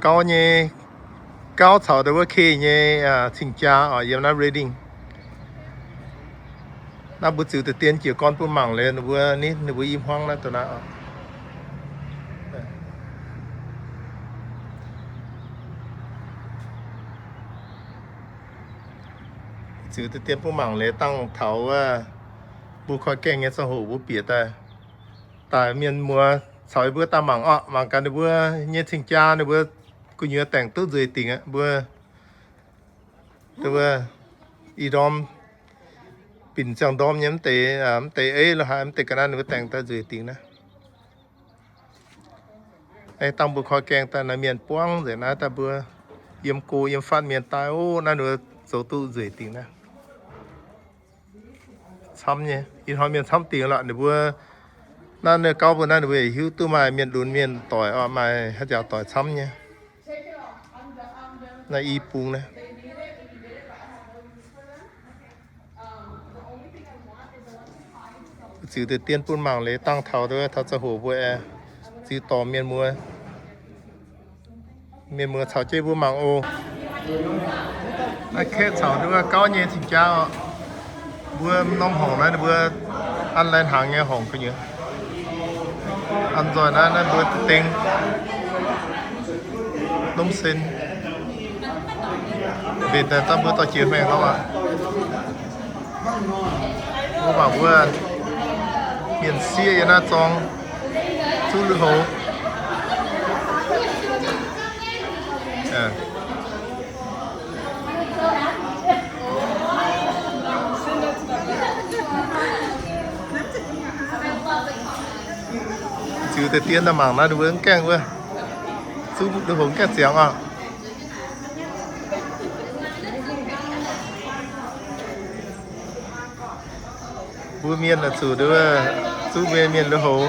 Gauv nyei, Gauv caux ndau wuov Kei nyei cing-jaa oc, yiem naaiv Reading. Naaiv mbuo ziux deix dien jiez gorn bun mangc liuz, ninh mbuo nitv ninh mbuo i hmuangv naaiv dongh naaiv oc. Ziux deix dien bun mangc liuz dangh taux wuov mbuo koi gaengh nyei ziangh hoc mbuo bieqc daaih, daaih mienh muoz caux yie mbuo daaih mangc orqc. Mangc gaax ninh mbuo nyei cing-jaa, ninh mbuo gu'nyuoz daengc duqv nzueic dingc aqv. Mbuo, mbuo i ndorm, binc ziangh ndorm nyei mv deix, mv deix ei lo haaix, mv deix ga'naaiv ninh mbuo daengc daaih nzueic dingc naaiv. Aengx dangh mbuo koi gaengh daaih naaiv mienh buangv nzengc naaiv daaih mbuo yiem go yiem fatv mienh daaih, o, naaiv ninh mbuo zoux duqv nzueic dingc naaiv. Camv nyei, ih hnoi mienh camv dingc lorqc ninh mbuo. Naaiv ninh gauv mbuo naaiv ninh mbuo hiuv duqv maaih mienh lunx mienh doic oc, maaih haaix njaaux doic camv nyei. Naaiv i bung naaiv. Ziux deix dien bun mangc liuz dangh taux, taux ziangh hoc mbuo aengx ziux dorh mienh muoz, mienh muoz caux jienv mbuo mangc oc. Naaiv Ketv caux wuov Gauv nyei cing-jaa oc. Mbuo norm horngc naaiv ninh mbuo an laih hnaangx nyei horngc gu'nyuoz. An nzoih naaiv, naaiv mbuo deng nomv sen. Mbenc daaih dangh mbuo dorh jiex maengx nor aqv. Mbuo mangc wuov mienh sieqv yiem naaiv zorng zuqv lui-houx. Ziux deix dien daaih mangc naaiv, ninh mbuo mv gaengh wuov, zuqv lui-houx mv gaengh ziangx oc. Mbuo mienh zuqc nduov, zuqv mbuo mienh lui-houx.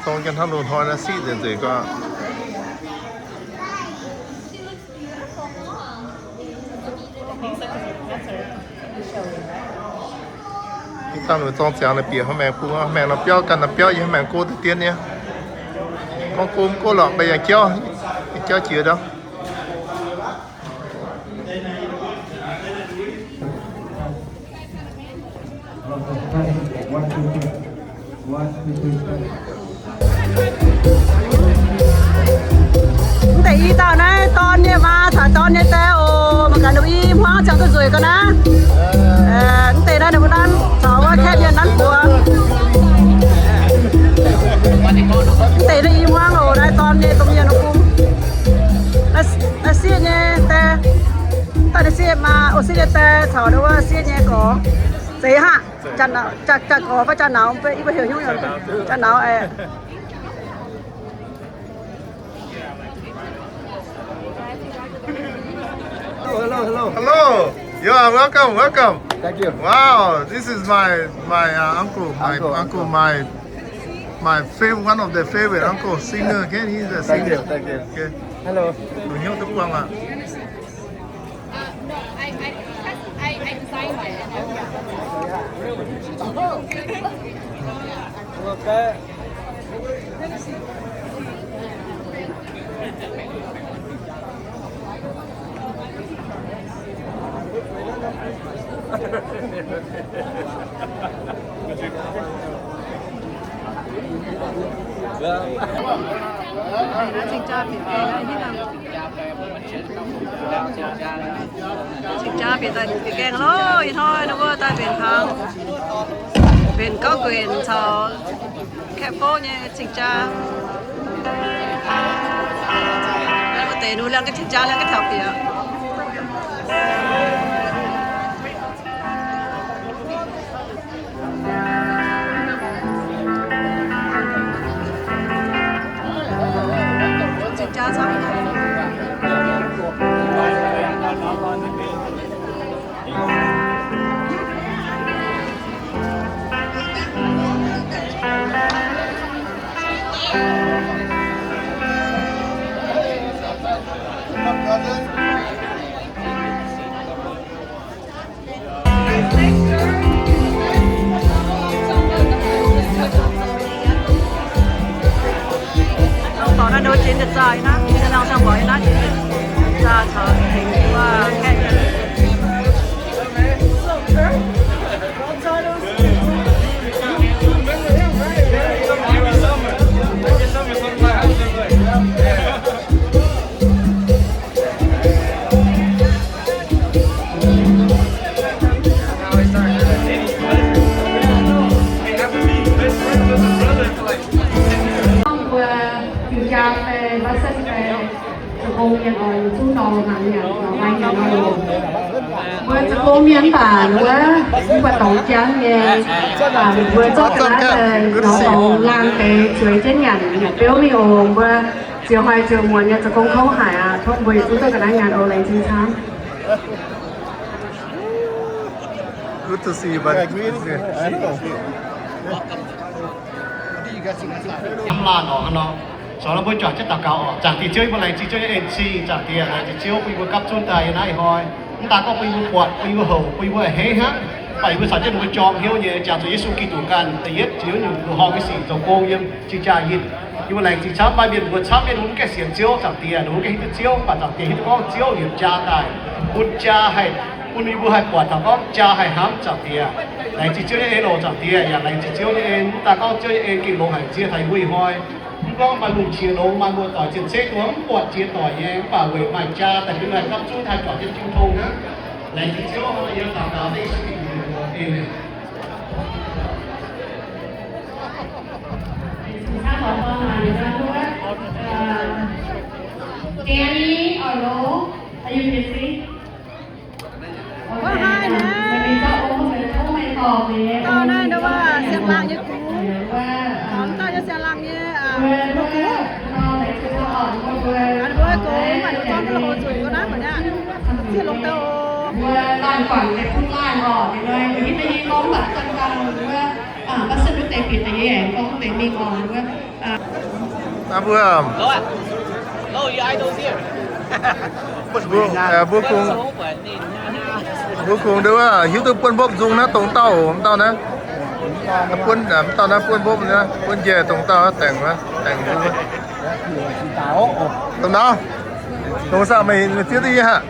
Dongh janx hnangv loz-hnoi naaiv siqv nzengc nzueic gorngv. Ih zanc mbuo zorng ziangx naaiv bieqc hnoi maengx bung, maengx nor biauv ganh nor biauv yiem maengx go deix dien nyei. Gorngv go mv go lorqc, mbuo yangh jauv, yangh jauv jiex ndau. Mv deix i dauh naaiv dorn nyei maa caux dorn nyei die oc. Mangc gaax ninh mbuo i hmuangv ziangx duqv nzueic ga'naaiv. Mv deix naaiv ninh mbuo nanv caux wuov Ketv mienh nanv buoz. Mv deix naaiv i hmuangv oc, naaiv dorn nyei domh mienh bung. Naaiv sieqv nyei die, daaih naaiv sieqv maa, o, sieqv nyei die caux wuov sieqv nyei gorx. Zeiz haic. Jaa-nauz, jaa-, jaa-gorx fai jaa-nauz, mbuo heuc hnyouv, jaa-nauz, aa. Hello, hello, hello. Hello. You are welcome, welcome. Thank you. Wow, this is my, my, uh, uncle, my uncle, my, my fav-, one of the favorite uncle, singer. Okay, he's a singer. Thank you, thank you. Okay. Hello. Heuc hnyouv duqv buangh aqv. Cing-jaa bieqc gaengh loh, ih hnoi ninh mbuo daaih mbenc hnaangx, mbenc gauv guenc caux kaeqv bouv nyei cing-jaa. Naaiv mbuo deix nu liangx ga'cing-jaa liangx ga'taux bieqc. Mbuo jiu-jaa fai mbasv fai zoux gong mienh oix zuqc dorh mangc nyanc, oix mangc nyanc oc. Mbuo zoux gong mienh mv baac wuov, mv baac dorngx jangv nyei, mbuo zorqv ga'naaiv daaih nor dorngx laanh deix zueiz jienv nyanc, nyanc beuv mingh oc. Mbuo ziouc hoic ziouc muonz nyei zoux gong kouv haic aqv. Tov mbuo yietc zungv zorqv ga'naaiv nyanc oc. Laengz zingh camv. Good to see you, buddy. Mv laanh oc nor, zoux nor mbuo juangc jienv daux gaux oc. Zaangc Diex Ziouv, yie mbuo laengz zingh Ziouv nyei en-zingh. Zaangc Diex, laengz zingh Ziouv bun yie mbuo gapv zunv daaih yie naaiv hnoi. Mv daaih gorngv bun yie mbuo buatc, bun yie mbuo houc, bun yie mbuo a'hneiv hnangv, mv baac yie mbuo caux jienv ninh mbuo jorm hnyouv nyei, jangx zuqc Yesu Giduc ganh da'yietv jiex nyungc mbuoqc horngh nyei sic zoux gong yiem jiu-jaa yinh. Yie mbuo laengz zingh camv, maaih mienh mbuo camv mienh ninh mbuo mv gaengh sienx Ziouv. Zaangc Diex, ninh mbuo mv gaengh hiuv duqv Ziouv, mv baac Zaangc Diex hiuv duqv gorngv Ziouv liepc jaa daaih bun jaa haih, bun yie mbuo haih buatc taux gorngv jaa haih hnamv. Zaangc Diex, laengz zingh Ziouv nyei en oc. Zaangc Diex, yaac laengz zingh Ziouv nyei en. Mv daaih gorngv Ziouv nyei en gengh longx haic nziex taux yie mbuo ih hnoi. Mv gorngv maaih lungh qiex longx, maaih muoz-doic cien-ceqv dongh mv buatc jiex doic nyei, mv baac weic maaih jaa daaih bun haih gapv zunv haih juangc jienv Tin-Hungh hnangv. Laengz zingh Ziouv, yie daux gaux dengv Yesu Giduc nyei mbuox. Amen. Danny, hello. Are you busy? Wuov haaix naaiv, dauh naaiv ndau wuov siang-laangc nyei gux, dauh nyei siang-laangc nyei, wuov gux. Ninh mbuo gux mv baac ninh zorqv duqv la'haux nzueic ga'naaiv mangc aqv. Ziex longx daaih oc. Aa, mbuo, mbuo kungx, mbuo kungx ndau wuov hiuv duqv buonv mbopv nzung naaiv dongh dauh, mv dauh naaiv, buonv, mv dauh naaiv buonv mbopv naaiv, buonv njiec dongh dauh naaiv daengx, daengx nzung. Dongh naaiv, dongh saah meih zieqv duqv yie haic.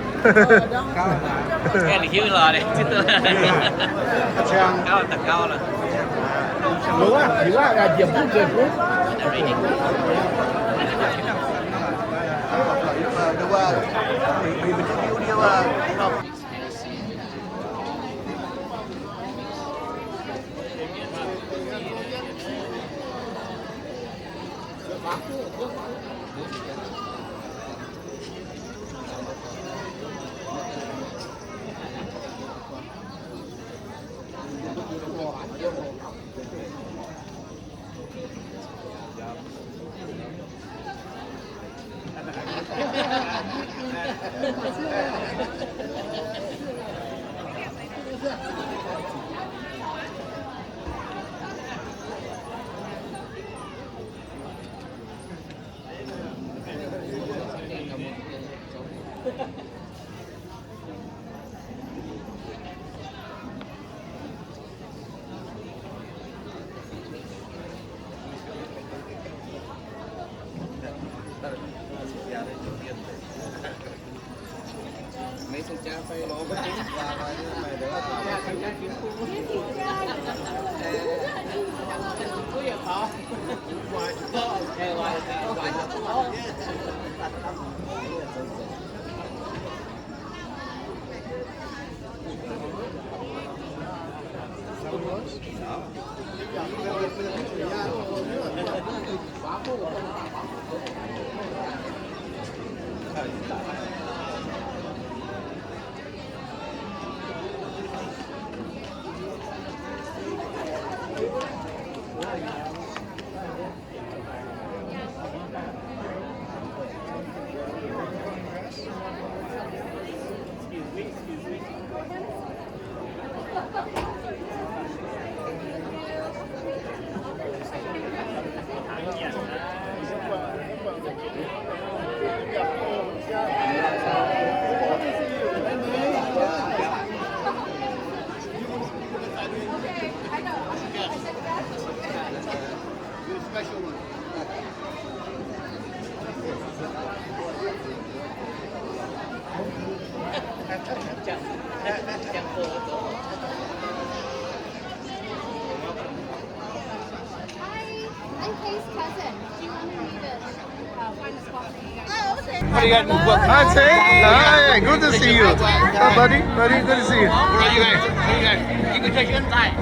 Hi, Tate. Hi, good to see you. Hi, buddy. Buddy, good to see you. Where are you guys? Where are you guys? You can take your time.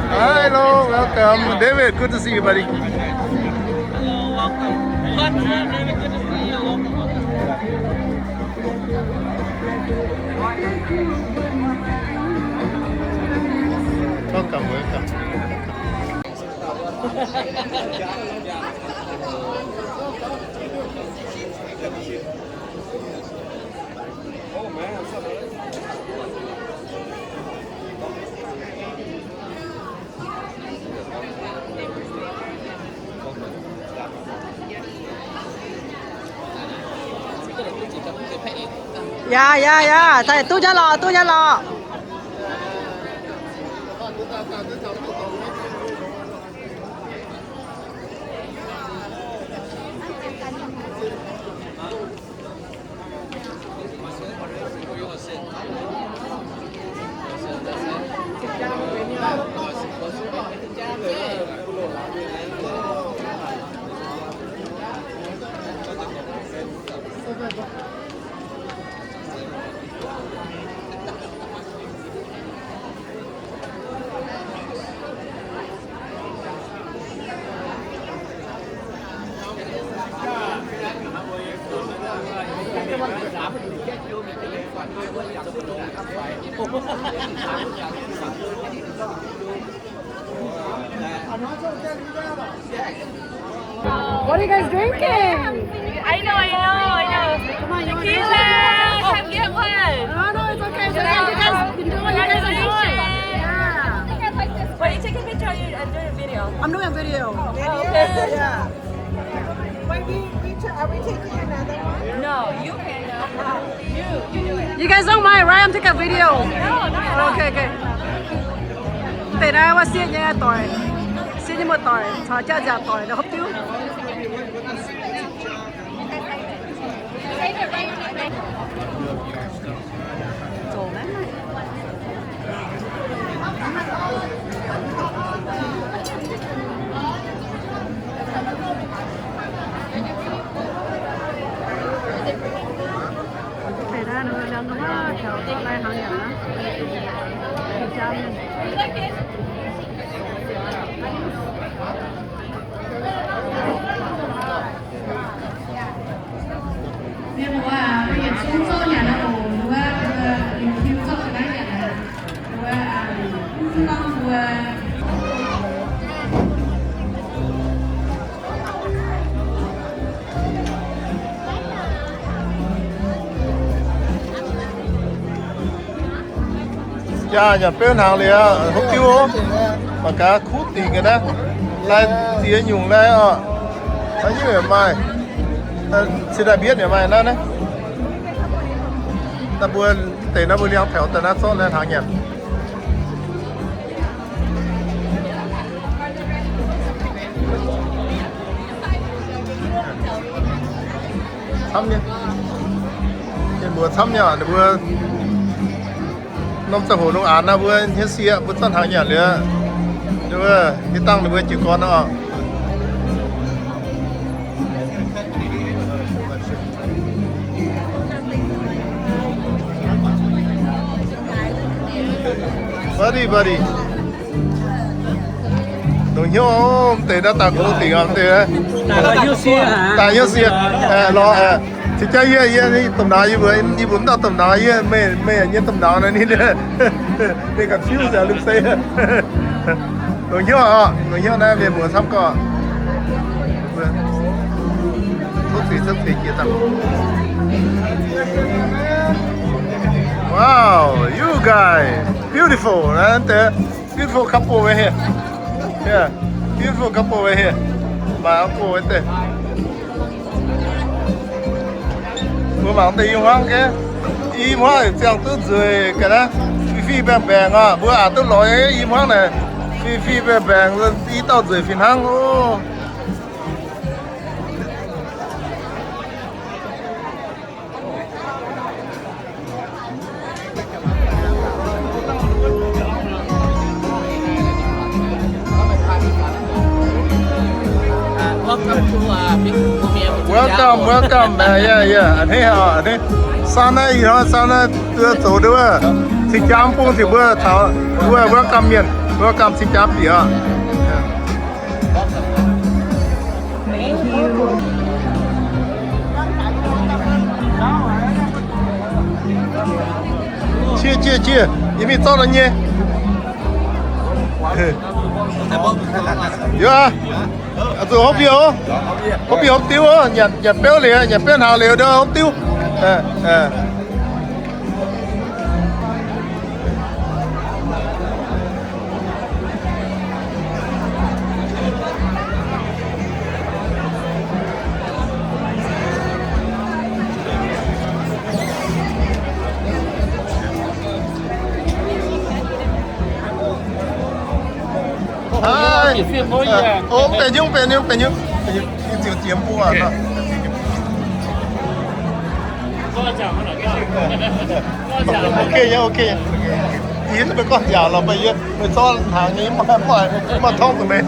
Hi, hello, welcome. David, good to see you, buddy. Welcome. David, good to see you. Welcome, welcome. Welcome, welcome. Yaac, yaac, yaac, taux duqv nyei lorqc, duqv nyei lorqc. What are you guys drinking? I know, I know, I know. Come on, you want tequila? Come get one. No, no, it's okay. It's okay. You guys enjoy. You guys enjoy. Yeah. What, are you taking a picture or you, I'm doing a video? I'm doing a video. Oh, okay. Yeah. Wait, we, we ta-, are we taking another one? No, you can. You guys don't mind, right? I'm taking a video. No, not at all. Okay, okay. Deix naaiv wuov sieqv nyei doic, sieqv nyei muoz-doic caux jaa-nziaauc doic, hopv diuv. Mienh muoz aac, mbuo yietc zungv zorqv nyanc oc. Wuov, mbuo liuz hiuv zorqv ga'naaiv nyanc aqv. Wuov, mv norm mbuo Jaa nyanc beuv hnaangx liuz, hopv diuv oc. Mangc gaax kuv dingc ga'naaiv. Lai ziex nyungc lai oc. Naaiv nyungc yaac maaih. Cingx daaih mbienv yaac maaih naaiv naaiv. Naaiv mbuo deix naaiv mbuo liangx taux daaih naaiv zorqv naaiv hnaangx nyanc. Camv nyei. Mienh muoz camv nyei oc, ninh mbuo norm ziangh hoc lungh aanx naaiv mbuo hniev sieqv mbuo zorqv hnaangx nyanc liuz, ninh mbuo hieh dangh ninh mbuo jiez gorn oc. Buddy, buddy. Longc hnyouv oc, mv deix naaiv daaih gox dingc oc, mv deix. Daaih hnyouv sie, lorz, cingx jaav yie, yie domh nauz, yie mbuo, yie mbuo mv dauh domh nauz, yie meih, meih nyei domh nauz naaiv ninh, ninh confuse liuz se. Longc hnyouv oc, longc hnyouv naaiv mienh muoz camv gorqv. Tov zeix, tov zeix jiex dangh. Wow, you guys, beautiful, naaiv deix. Beautiful couple right here. Yeah, beautiful couple right here. My uncle right there. Mbuo mangc deix i hmuangv gaax. I hmuangv ziangh duqv nzueic ga'naaiv, fih fih mbaengx mbaengx oc. Mbuo aqc duqv lorz nyei i hmuangv naaic, fih fih mbaengx mbaengx, i dauh nzueic fih hnangv oc. Welcome, welcome. Aa, yie, yie, a'hneiv, a'hneiv. Saau naaiv, ih hnoi saau naaiv, zoux nduov, cing-jaa bung cingx mbuo taux nduov welcome mienh, welcome cing-jaa bieqc oc. Qiex, qiex, qiex, yie mingh zorqv la'nyei. Yie, zuqc hopv bieqc oc. Hopv bieqc hopv diuv oc. Nyanc, nyanc beuv liuz, nyanc beuv hnaaux liuz, nduov hopv diuv. Ov, mv benx nyungc, benx nyungc, benx nyungc, benx nyungc. Yie ziouc jiex mbuo aqv. Ok nyei, ok nyei. Yie mv gorngv nziaauc lorqc, mv baac yie meih zorqv hnaangx nyei, mv maaih, mv maaih torngv zuqc meih.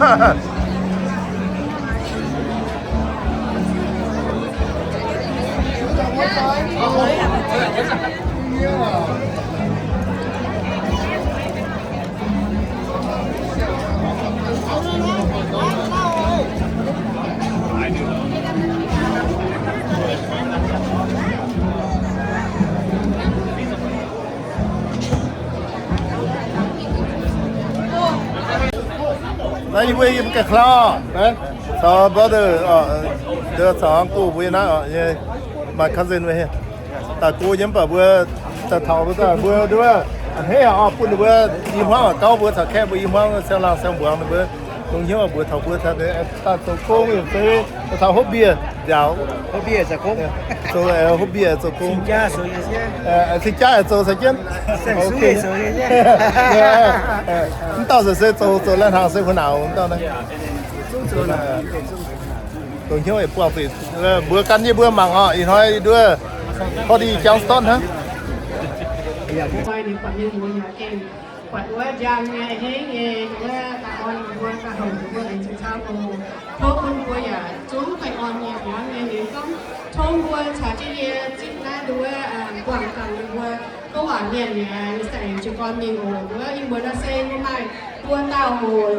Naaiv yie mbuo yiem ga'klau, caux brother, caux go mbuo naaiv, my cousin mbuo. Daaih go nyei mv baac mbuo daaih taux mbuo daaih mbuo nduov, a'hneiv oc, bun ninh mbuo i hmuangv gauv mbuo caux kaeqv mbuo i hmuangv siang-laangh siang-mbuangz ninh mbuo longx hnyouv mbuox taux mbuo daaih zoux gong fai taux hopv bieqc nziaauc, zoux hopv bieqc zoux gong, cing-jaa zoux caux jienv. Mv dauh se zoux, zoux lai-hnaangx se huin nauz mv dauh naaiv. Longx hnyouv buangh zuqc mbuo gan yie mbuo mangc oc. Ih hnoi nduov, hov di jangx dorn hnangv. Buatc wuov njang nyei, hengv nyei, wuov da'orn mbuo, da'houc mbuo, laengz zingh camv oc. Tov bun mbuo yaac zungv baengh orn nyei, hnyangx nyei, ninh gorngv tov mbuo caux jienv yie zipv naaiv nduov, buangh dangh ninh mbuo gorngv waac mienh mi'aqv, yie se aengx jiez gorn mingh oc. Nduov ih muonz nor se mbuo maaih buo dauh hoc wuov,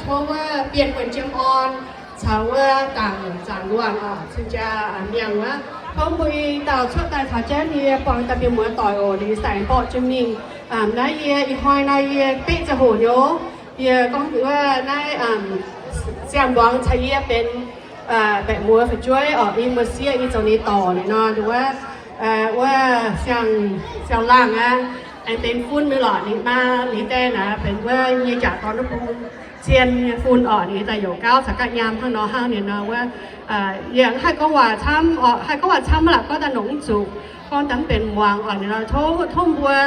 tov wuov Bienh Wuonh Jiem Orn caux wuov Dangc Zaangc Luangh oc, cing-jaa miangh wuov. Tov mbuo i dauh cuotv daaih caux jienv yie buangh daaih mienh muoz doic oc, ninh se aengx mborqv jienv mingh. Naaiv yie ih hnoi nor yie beqv ziangh hoc nyei. Yie gorngv wuov naaiv siang-mbuangz caux yie benx baeqc muoz fu'jueiv oc, yie mbuo sieqv yie zoux ninh dorc ninh nor, wuov, wuov siang-laangh aqv, aengx benx fun mingh lorqc, ninh maa ninh die naaiv benx wuov nyei jaax dorn wuov bung cien nyei fun oc, ninh daaih youc gauv caux gauh nyaam hnangv nor hnangv ninh nor wuov. Yie haih gorngv waac camv oc, haih gorngv waac camv maiv la'gorngv daaih nongc mv zuqc, gorngv daaih mv benx muangx oc, ninh nor tov, tov mbuo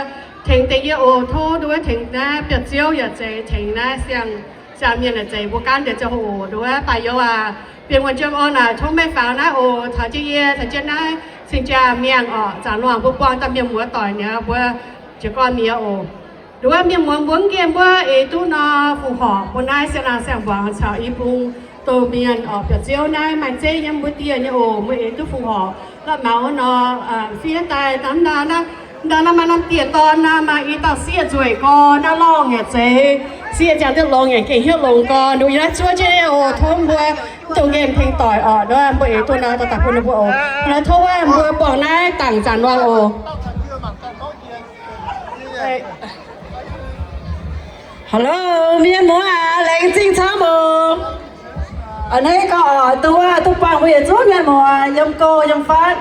tengx deix yie oc, tov nduov tengx naaiv biauv-ziouv yaac zeiz, tengx naaiv siang, siang mienh yaac zeiz, mbuo gaanv deix ziangh hoc oc, nduov baac youz aac, Bienh Wuonh Jiem Orn aac, tov meih faaux naaiv oc, caux jienv yie, caux jienv naaiv cing-jaa miangh oc, Zaangc Luangh mbuo buangh daaih mienh muoz doic mi'aqv, mbuo jiez gorn mi'aqv oc. Nduov mienh muoz mbuo mv nqemh mbuo eix duqv nor, fungx horc mbuo naaiv siang-laangh siang-mbuangz caux i bung domh mienh oc, biauv-ziouv naaiv maaih zeiv yiem mbuo dieh nyei oc, mbuo eix duqv fungx horc la'mauz nor, fiev daaih ndau, ndau naaiv maaih norm dieh dorn nor, maaih i dauh sieqv nzueic gorn, naaiv lorngh yaac zeiz, sieqv ziangh duqv longx yaac gengh hnyouv longx gorn, nduov yie naaiv zuov jienv oc, tov mbuo mv dungx nqemh tengx doic oc, nduov mbuo eix duqv nor, dorh daaih bun ninh mbuo oc. Nor tov wuov mbuo buangh naaiv Dangc Zaangc Luangh oc. Hello, mienh muoz aac, laengz zingh camv oc. A'hneiv gau oc, duqv, duqv buangh mbuo yietc zungv mienh muoz yiem go yiem fatv.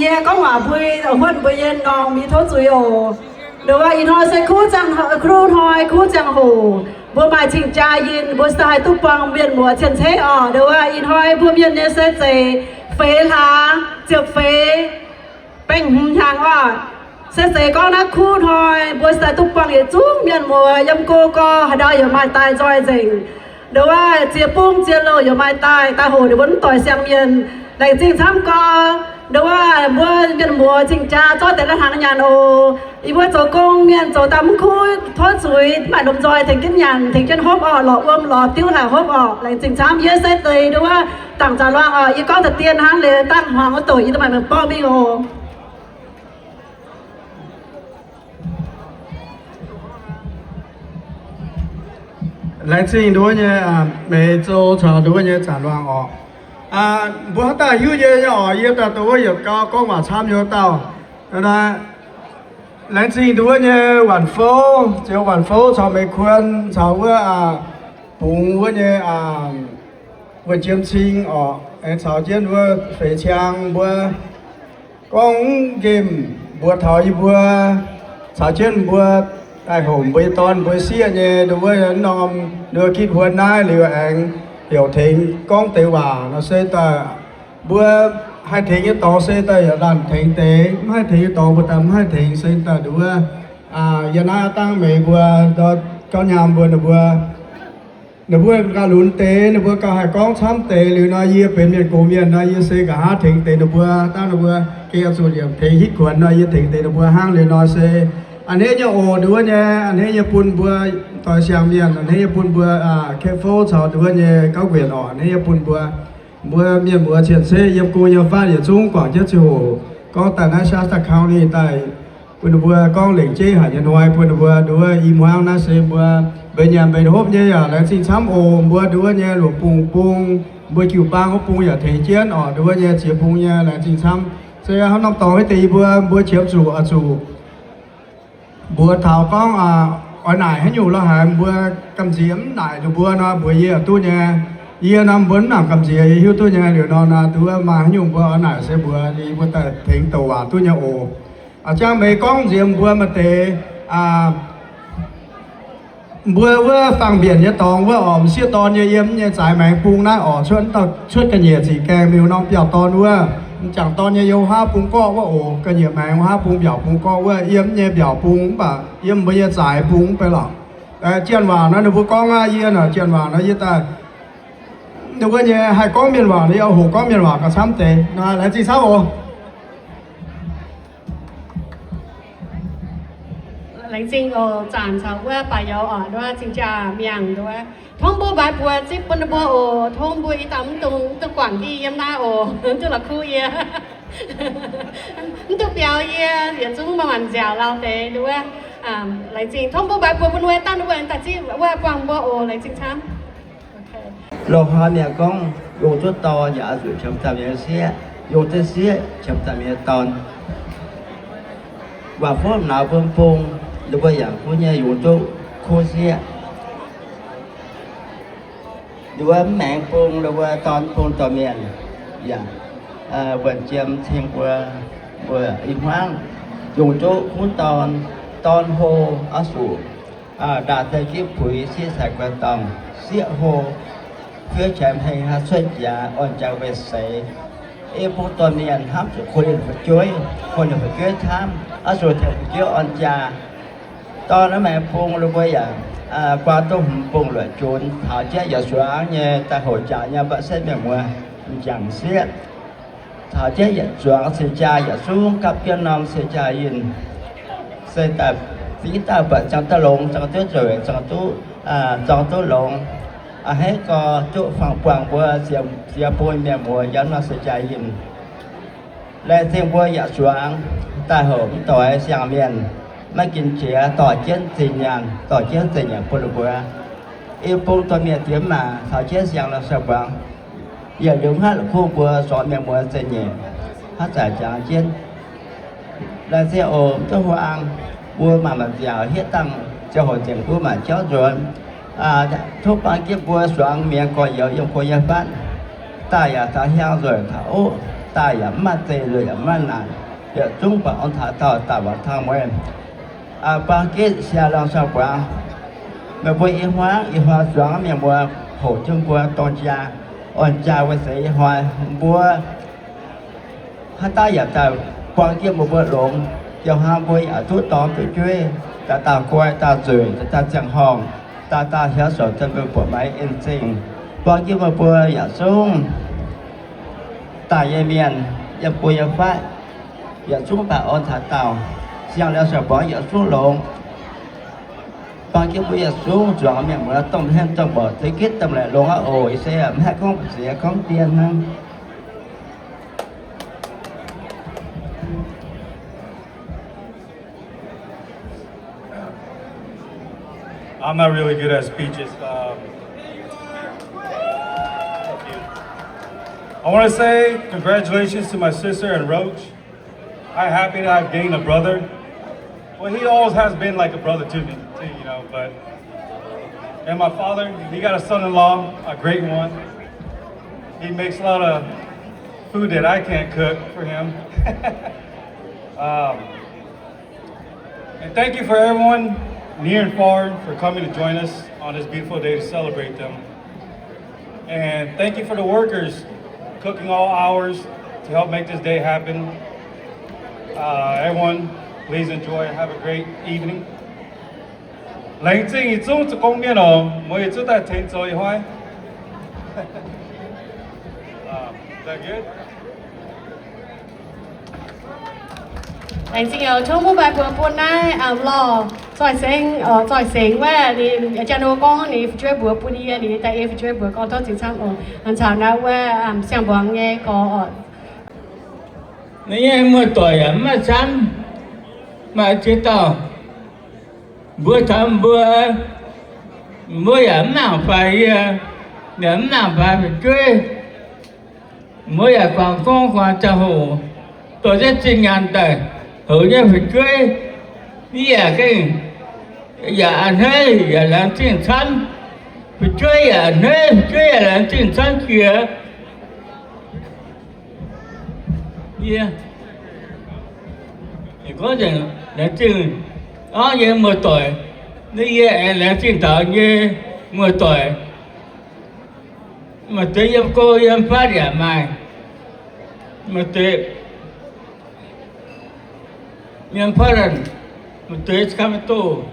Yie gorngv waac mbui, huotv mbuo yie m'normh mienh tov zuiz oc. Nduov ih hnoi se kuv ziangh, kuv hnoi kuv ziangh hoc, mbuo maaih cing-jaa yinh, mbuo se haih duqv buangh mienh muoz cien-ceqv oc. Nduov ih hnoi mbuo mienh nyei se zeiz feix hlaax ziepc feix baengh hmz hnyangx oc. Se zeiz gorngv naaiv kuv hnoi mbuo se duqv buangh yietc zungv mienh muoz yiem go gorx haaix ndau yaac maaih daaih nzoih nzengc. Nduov ziex bung ziex louh yaac maaih daaih, daaih hoc ninh mbuo mv doic siang mienh. Laengz zingh camv gorx. Nduov mbuo mienh muoz cing-jaa zorqv deix lai-hnaangx nyanc oc. Yie mbuo zoux gong mienh zoux daaih mv kuv, tov zuiz, mv baac lomh nzoih tengx jienv nyanc, tengx jienv hopv orqc, lorz wuom lorz diuv haic hopv orqc. Laengz zingh camv, yie se deix nduov dangc zanc luangh orqc. Yie gorngv da'dien hnangv liuz, dangh hmuangx wuov doqc yie da'maaih meih borqv mingh oc. Laengz zingh nduov nyei, meix zouv caux nduov nyei zanc luangh orqc. Mbuo haaix dauh hiuv nyei nyei orqc, yie daaih dongh wuov yietc gau gorngv waac camv nyei wuov dauh. Laengz zingh nduov nyei Waanc Fouv, Ziouv Waanc Fouv caux Meix Kuon caux wuov bungx wuov nyei Wuonh Jiem Cing orqc, aengx caux jienv wuov Feix Ciang mbuo gorngv nqemh mbuox taux yie mbuo, caux jienv mbuo daaih hoc mbuo nyei dorn mbuo sieqv nyei nduov wuov norm nduov gitv huon naaiv liuz aengx heuc tengx gorngv deix waac nor se daaih mbuo haih tengx nyei dorngx se daaih yaac laanh tengx deix, mv haih tengx nyei dorngx mbuo daaih mv haih tengx se daaih nduov wuov. Yie naaiv dangh meix mbuo, gauv nyaam mbuo ninh mbuo ninh mbuo gauh lunx deix, ninh mbuo gauh haih gorngv camv deix liuz nor, yie benx mienh gox mienh nor, yie se nqa'haav tengx deix ninh mbuo. Dangh ninh mbuo gengh oix zuqc liemh tengx hitv kuonx nor, yie tengx deix ninh mbuo hnangv. Liuz nor se a'hneiv nyei oc, nduov nyei a'hneiv nyei bun mbuo doix siang mienh, a'hneiv nyei bun mbuo Kepv Fouv caux nduov nyei gauv nquenc orqc, a'hneiv nyei bun mbuo. Mbuo mienh muoz cien-ceqv yiem go yiem fatv yietc zungv guangc jienv ziangh hoc gorngv daaih naaiv Shasta County daaih bun ninh mbuo gorngv lengc jeiv haic nyei hnoi bun ninh mbuo nduov i hmuangv naaiv se mbuo mbenc nyanc mbenc hopv nyei yaac laengz zingh camv oc. Mbuo nduov nyei luoqc bung bung, mbuo jiu-baang wuov bung yaac tengx jienv orqc, nduov nyei ziex bung nyei laengz zingh camv. Se hnangv norm dorngx haaix deix yie mbuo, mbuo qiemx zuqc oix zuqc mbuox taux gorngv oix naaic haaix nyungc lorh haaix, mbuo gamh nziex mv naaic ninh mbuo nor, mbuox yie duqv nyei. Yie nor mbuo mv nangc gamh nziex, yie hiuv duqv nyei. Liuz nor nor, nduov maaih haaix nyungc mbuo oix naaic se mbuox yie, mbuo daaih tengx douc waac duqv nyei oc. A'jang meix gorngv nziex mbuo maaih deix mbuo wuov fangx mbienc nyei dorngx wuov orqc, m'sieqv dorn nyei yiem nyei zaaix maengx bung naaiv orqc, cuotv ga'nyiec ziqc gaengh miuc norm biauv-dorn wuov, m'jangc dorn nyei yiem wuov haav bung gorqv wuov oc, ga'nyiec maengx wuov haav bung mbiaauc bung gorqv wuov, yiem nyei mbiaauc bung mv baac yiem mbuo nyei zaaix bung mv bei lorqc. Jien waac nor ninh mbuo gorngv aqv, yie naaic jien waac nor yie daaih, ninh mbuo nyei haih gorngv mienh waac nor yie hoqc gorngv mienh waac gauh camv deix. Laengz zingh camv oc. Laengz zingh oc, zanc caux wuov baac youz oc, nduov zingh jaa miangh nduov. Tov mbuo mbaix buoz zipv bun ninh mbuo oc. Tov mbuo ih dauh mv dungx, mv dungx guangc diqv yiem naaiv oc, mv dungx la'kuqv yie, mv dungx biaux yie, yietc zungv maaih maanc nziaauc lauh deix nduov. Laengz zingh, tov mbuo mbaix buoz bun ninh mbuo dangh ninh mbuo daaih zipv wuov buangh mbuo oc. Laengz zingh camv. Loz-hnoi mienh gorngv, yungz duqv dorn yaac oix zuqc qiemx daaih mienh sieqv, yungz duqv sieqv qiemx daaih mienh dorn. Waac fov nauz bun bung, ninh mbuo yaac kuv nyei yungz duqv kuv sieqv. Ninh mbuo mv maengx bung, ninh mbuo dorn bung dorh mienh yaac, wuonh jiem cing mbuo, mbuo i hmuangv yungz duqv kuv dorn, dorn hlo oix zuqc ndaauh deix gitv puix sieqv cai guai dorngh, sieqv hlo, fu'jueiv jaaix hmei haih cuotv jaax orn jaax weic seix. I bung dorh mienh hnamv zuqc koi ninh fu'jueiv, koi ninh fu'jueiv camv, oix zuqc tengx fu'jueiv orn jaax. Dorn naaiv maengx bung ninh mbuo yaac guaa duqv hmz bung luoqc junx, taux jienv yaac zuangx nyei, daaih hoqc jaax nyei, mv baac setv mienh muoz m'jangc sieqv. Taux jienv yietc zuangx se jaa yietc zungv gapv jienv norm se jaa yinh, se daaih zingv daaih buatc ziangh duqv longx, ziangh duqv nzueic, ziangh duqv, ziangh duqv longx. A'hneiv gau duqv fangx buangh mbuo ziex bung mienh muoz yiem norm se jaa yinh. Laengz zingh mbuo yaac zuangx daaih hoc mv doix siang mienh, maiv ginv qiex, dorh jienv zinh nyaanh, dorh jienv zinh nyaanh bun ninh mbuo. I bung dorh mienh diex maac caux jienv siang lorh siang-buangz, yietc liuz hngaqv la'kuqv mbuo zuangx mienh muoz zinh nyeic, haaix zanc jangx jienv. Laengz zingh oc, mv duqv huaang, mbuo maaih maanc nziaauc hietv dangh ziangh hoc nzengc, mbuo maaih jauv nzuonx. Tov buang jienv mbuo zuangx mienh gorx-youz yiem go nyei fatv, daaih yaac taux hiaang nzueic taux oqv, daaih yaac mv maaih zeih nzueic yaac mv maaih naanc, yietc zungv baac orn taux daauh daaih waac tang mueiz. Buang jienv siang lorh siang-buangz, meih mbuo i hmuangv i hnoi zuangx mienh mbuo hoqc jienv mbuo dorng jaa, orn jaa wuov seix i hnoi mbuo haaix dauh yaac daaih buang jienv meih mbuo longx, ziouc hnangv mbuo yaac duqv dorn duqv jueiv, dauh dauh guai, dauh nzueic, dauh dauh ziangh horngh, dauh dauh hiaaux sou, dauh mbuo buoqc maix en zingh, buang jienv meih mbuo yaac zungv daaih nyei mienh yiem go yiem fatv, yietc zungv baac orn taux daauh. Ziangh liuz siang-borngz yietc zungv longx. Bang jienv mbuo yietc zungv zuangx mienh muoz domh henv domh mborqc zeix gitv domh laengc longx aqv oc. Ih se mv haih gorngv mbu'ziex gorngv dien hnangv. I'm not really good at speeches. Um, I want to say congratulations to my sister and Roach. I'm happy that I've gained a brother. Well, he always has been like a brother to me, too, you know, but, and my father, he got a son-in-law, a great one. He makes a lot of food that I can't cook for him. Um, And thank you for everyone near and far for coming to join us on this beautiful day to celebrate them. And thank you for the workers cooking all hours to help make this day happen. Uh, everyone, please enjoy. Have a great evening. Laengz zingh yietc zungv zoux gong mienh oc. Mbuo yietc zungv daaih tengx zoux ih hnoi. Uh, is that good? Laengz zingh oc. Tov mbuo mbaih mbuox bun naaiv lorh Zoih Sengx, Zoih Sengx wuov, ninh jaa no gorngv ninh fu'jueiv mbuox bun yie, ninh daaih ei fu'jueiv mbuox gorngv tov zingh camv oc. Caux naaiv wuov siang-mbuangz nyei gorx oc. Naaiv nyei muoz-doic yaac mv maaih camv, maaih ziex dauh. Mbuo taux mbuo, mbuo yaac mv nangc faix yie, yaac mv nangc faix fu'jueiv. Mbuo yaac guangc gong guangc ziangh hoc, dorh jienv zinh nyaanh daaih houx nyei fu'jueiv. Yie yaac gengh yaac a'hneiv yaac laengz zingh camv. Fu'jueiv yaac a'hneiv, fu'jueiv yaac laengz zingh camv jiex. Yie gorngv nzengc laengz zingh orv nyei muoz-doic, yie aengx laengz zingh taux nyei muoz-doic. Maaih deix yiem go yiem fatv yaac maaih, maaih deix yiem fatv, maaih deix ganh doh.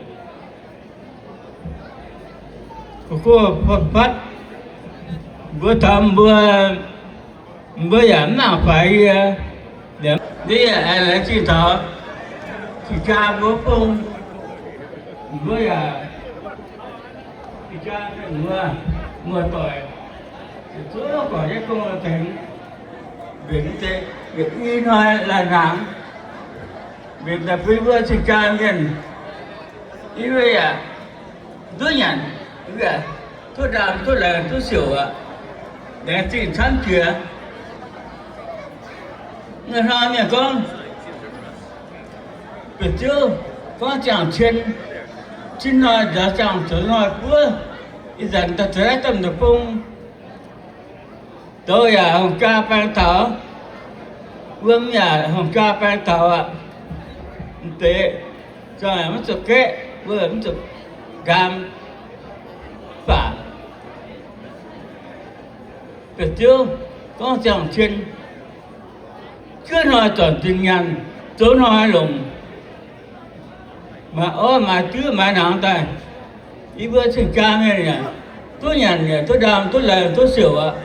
Mbuo taux mbuo, mbuo yaac mv nangc faix yie. Yie yaac laengz zingh taux cing-jaa mbuo bung, mbuo yaac cing-jaa mbuo muoz-doic, zuov guangc jienv gong tengx mbenc deix, mbenc i hnoi laih hnaangx, mbenc daaih bun mbuo cing-jaa mienh, yie yaac duqv nyanc, duqv ndaam duqv laengz duqv siouc aqv. Laengz zingh camv jiex. Ih hnoi mienh gorngv, bieqc ziouv gorngv ziangh cien, cin hnoi nzaaux ziangh zoux hnoi buov, ih zanc daaih za'naaiv domh deic-bung, zoux yaac hungh jaa baeng taux, wuom yaac hungh jaa baeng taux aqv. Mv deix, ziangh yaac mv zuqc gaeqv, wuom mv zuqc ndaam baac. Bieqc ziouv gorngv ziangh cien, juov hnoi zornc zinh nyaanh, zoux hnoi longc. Maaih orv maaih diuv maaih hnaangx daaih, yie mbuo cing-jaa mienh yaac duqv nyanc yaac duqv ndaam duqv laengz duqv siouc aqv.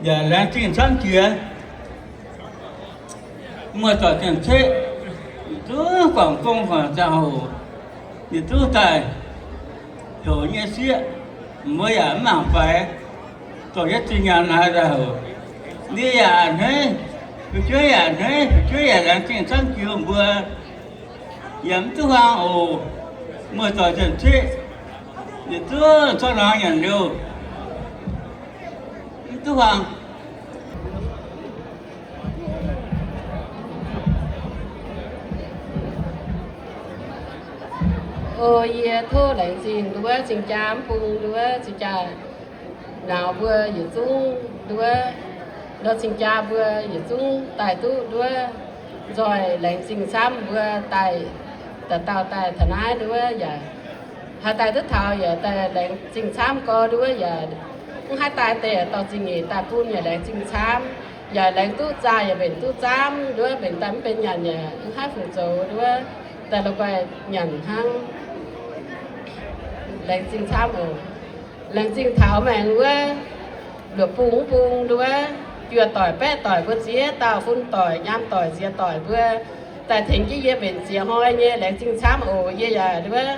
Yaac laengz zingh camv jiex. Muoz-doic gengh ceqv, yietc zungv guangc gong guangc ziangh hoc, yietc zungv daaih heuc nyei sieqv, mbuo yaac mv mangc faix, dorh jienv zinh nyaanh haaix daaih heuc. Yie yaac a'hneiv, fu'jueiv yaac a'hneiv, fu'jueiv yaac laengz zingh camv jiex mbuo. Yaac mv duqv huaang oc. Muoz-doic gengh ceqv, yietc zungv corc nor nyanc liuz, mv duqv huaang. O yie tov laengz zingh nduov cing-jaa mv bung nduov cing-jaa nauz mbuo yietc zungv nduov, nduov cing-jaa mbuo yietc zungv daaih duqv nduov nzoih laengz zingh camv mbuo daaih, dauh dauh daaih taux naaiv nduov yaac haih daaih duqv taux yaac daaih laengz zingh camv gorx nduov yaac mv haih daaih deix dorh zingh nyeic daaih bun yaac laengz zingh camv, yaac laengz duqv zaah yaac mbenc duqv zaamv nduov, mbenc daaih mv benx nyanc yaac mv haih fungc zoux nduov, daaih la'guaih nyanc hnangv. Laengz zingh camv oc. Laengz zingh taux maengx wuov luoqc bung mv bung nduov, juoz doic baeqv doic mbuo ziex dauh, fun doic nyaam doic nziex doic mbuo, daaih tengx jienv yie mbenc ziex hnoi nyei. Laengz zingh camv oc. Yie yaac wuov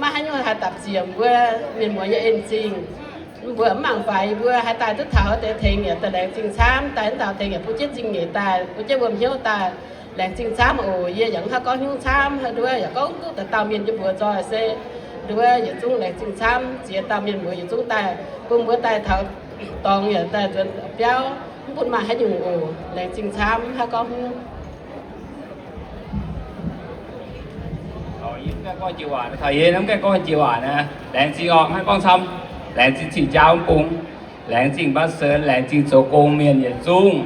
maiv haaix nyungc haih dapc ziec mbuo mienh muoz nyei en-zingh. Mbuo mv mangc faix yie mbuo haaix daaih duqv taux deix tengx yaac daaih laengz zingh camv. Daaih mv taux tengx yaac bun jienv zingh nyeic daaih, bun jienv wuom hnyouv daaih. Laengz zingh camv oc. Yie yaac mv haih gorngv hnyouv camv, nduov yaac gorngv duqv dauh dauh mienh nyei mbuox zoih se nduov yietc zungv laengz zingh camv. Ziex dauh mienh mbuox yietc zungv daaih, bun mbuo daaih taux dorngx yaac daaih nzuonx biauv, mv bun maaih haaix nyungc oc. Laengz zingh camv, mv haih gorngv hnyouv. Taux yie mv gaengh gorngv jiex waac, taux yie mv gaengh gorngv jiex waac naaic, laengz zingh orqc, mv haih gorngv camv. Laengz zingh cing-jaa mv bung, laengz zingh mbaa sen, laengz zingh zoux gong mienh yietc zungv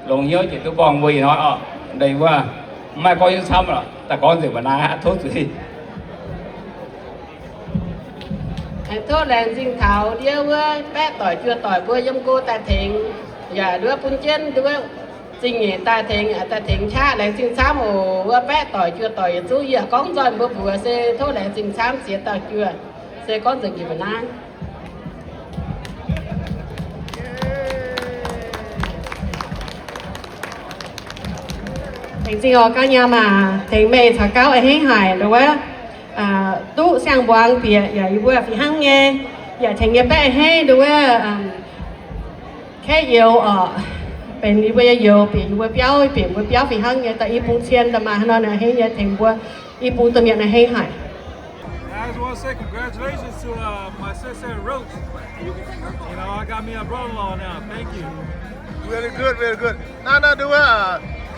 longx hnyouv jiex duqv borngh mbuo ih hnoi orqc. Ndeic wuov mv haih gorngv hnyouv camv lorqc, daaih gorngv nzengc mbuo naaiv tov zuiz. Aengx tov laengz zingh taux ndiev wuov baeqv doic juoh doic mbuo yiem go daaih tengx, yaac nduov bun jienv nduov zingh nyeic daaih tengx, daaih tengx qaqv. Laengz zingh camv oc. Wuov baeqv doic juoh doic yietc zungv yie gorngv nzoih mbuo mbuox se tov laengz zingh camv ziex dauh juoh. Se gorngv nzengc jiex mbuo naaiv. Laengz zingh oc gauv nyaam aac, tengx meih caux gauv a'hneiv haic nduov, duqv siang-mbuangz bieqc yaac yie mbuo fih hnangv nyei, yaac tengx yie baeqv a'hneiv nduov, kaeqv youz orqc, benx yie mbuo nyei youz bieqc yie mbuo biauv, bieqc mbuo biauv fih hnangv nyei. Daaih i bung cien daaih maaih haaix nor a'hneiv nyei, tengx mbuo i bung domh mienh a'hneiv haic. I just want to say congratulations to uh, my sister Rose. You know, I got me a brother-in-law now. Thank you. Very good, very good. Naaiv, naaiv nduov,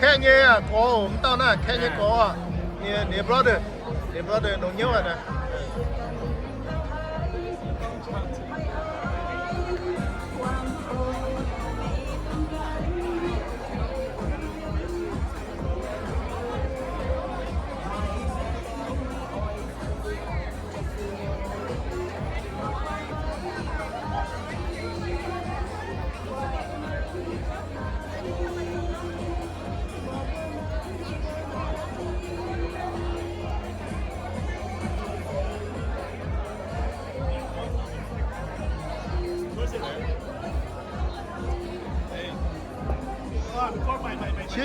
kaeqv nyei gorx, mv dauh naaiv kaeqv nyei gorx, ninh brother, ninh brother longx hnyouv aqv.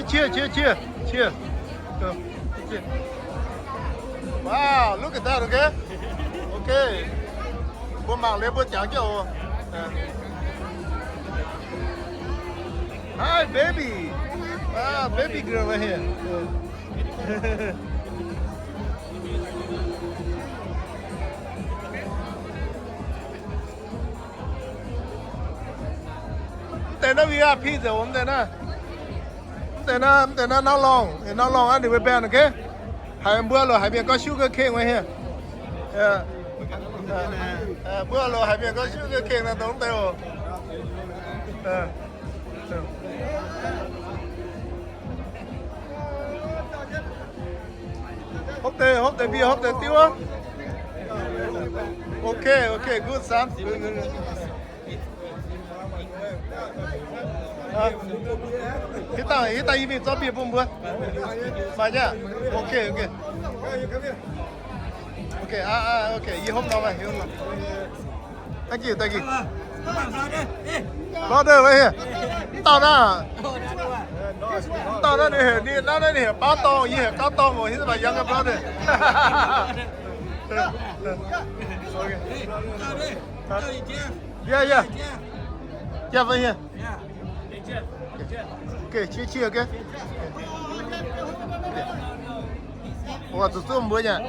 Cheer, cheer, cheer, cheer, cheer. Wow, look at that, okay? Okay. Mbuo mangc liuz mbuo jangx jienv oc. Hi, baby. Ah, baby girl right here. Mv deix naaiv V I P zoux mv deix naaiv. Mv deix naaiv, mv deix naaiv nor longc, nor longc aqv, ninh mbuo band, okay? Haiz mbuo loc haiz mienh gorngv sugar cane right here. Mbuo loc haiz mienh gorngv sugar cane naaiv dongh mv deix oc. Hopv deix, hopv deix mbier, hopv deix diuv aqv. Okay, okay, good son. Hitv dangh, hitv dangh yie mingh zorqv mbier bun mbuo. Maaih nyei. Okay, okay. Okay, ah, ah, okay. Yie hopv nor, yie hopv nor. Thank you, thank you. Brother, right here. Mv dauh naaiv, mv dauh naaiv ninh heuc, ninh naaiv ninh heuc Baauv Dorngh, yie heuc Gauv Dorngh oc. He's my younger brother. Yeah, yeah. Jeff, right here. Okay, cheer, cheer, okay. Mbuo zuqc zungv mbuo nyei.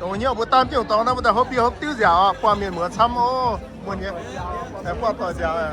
Dongh hnyouv mbuo daamv jienv dorngx naaiv, mbuo daaih hopv mbier hopv diuv nziaauc, buangh mienh muoz camv oc. Muonh nyei, buangh doic nziaauc.